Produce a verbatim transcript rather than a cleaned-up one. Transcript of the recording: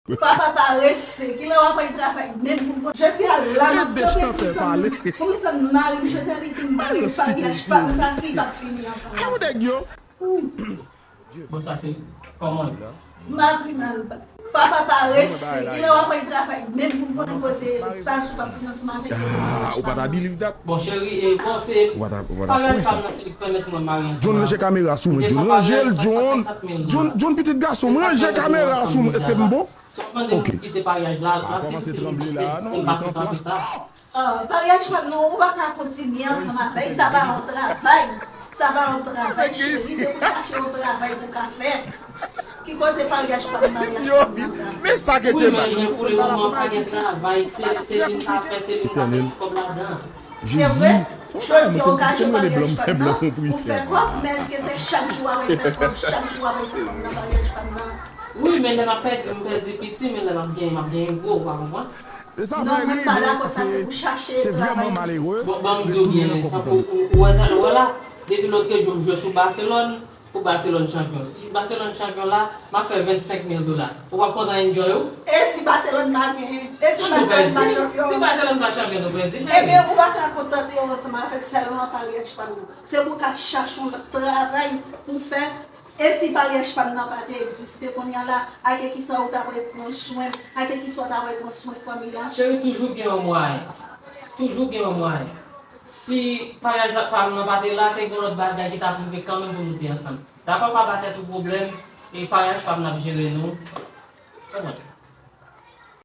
Papa parese, kilè w ap al travay menm pou m konn. Jodi a la m ap kanpe pou m tann, pou m tann mari m jete piti m pale maryaj pa m sa si l p ap fini ansanm. Bon sa se kòman? M pa pi mal. Papa parese, kilè w ap al travay menm pou m konnen koze sa si l p ap fini ansanm avèk. Ou pa ta believe that? Bon cheri, e bon se Ou pa ta ou pa ta kwè maryaj pa sa. M nan ki pèmèt mwen marye ansanm. John ranje kamera sou mwen. John ranje l John. John pitit gason m ranje kamera sou mwen. Èske m bon? Ok. Kite maryaj la, la ti fi se li ki te m pase tankou sa. Maryaj pa m nan ou pa ka kontinye ansanm avè l, sa pa yon travay. Sa pa yon travay cheri, se pou chache yon travay pou ka fè. Ki koze maryaj pa m, maryaj pa m nan sa. Men sa ke Wi men jen pou le moman pa gen travay, se se li m ka fè, se li m ka fè ti kòb ladan. Se vre, jodi a ou ka jwe maryaj pa m nan pou fè kòb, men èske se chak jou w ap fè kòb, chak jou w ap fè kòb nan maryaj pa m nan? Wi men lè m ap pèdi, m pèdi piti, men lè m ap genyen, m ap genyen gwo, ou pa konprann? Non, mwen pa dakò, sa se pou chache travay. Bon, ban m di w byen, tankou ou wè talè w la, depi lòtrejou m jwe sou Baselòn, pou Baselòn chanpyon. Si Baselòn chanpyon la, m ap fè vennsenk mil dola. Ou p ap kontan enjoy ou? E si Baselòn pa genyen? E si Baselòn pa chanpyon? Si Baselòn pa chanpyon, nou pèdi, cheri. Ebyen, ou pa ka kontante w ansanm avèk sèlman maryaj pa m nan. Se pou w ka chache yon lòt travay pou fè. E si maryaj pa m nan pa te egziste kounye a la, a ke kisa ou ta pral pran swen m? A ke kisa ou ta pral pran swen fanmi la? Cheri, toujou gen yon mwayen. Toujou gen yon mwayen. Si maryaj pa m nan pa te la, te gen lòt bagay ki t ap rive kanmenm pou nou te ansanm. Dakò, pa ba tèt ou pwoblèm, e maryaj pa m n ap jere nou. Konprann?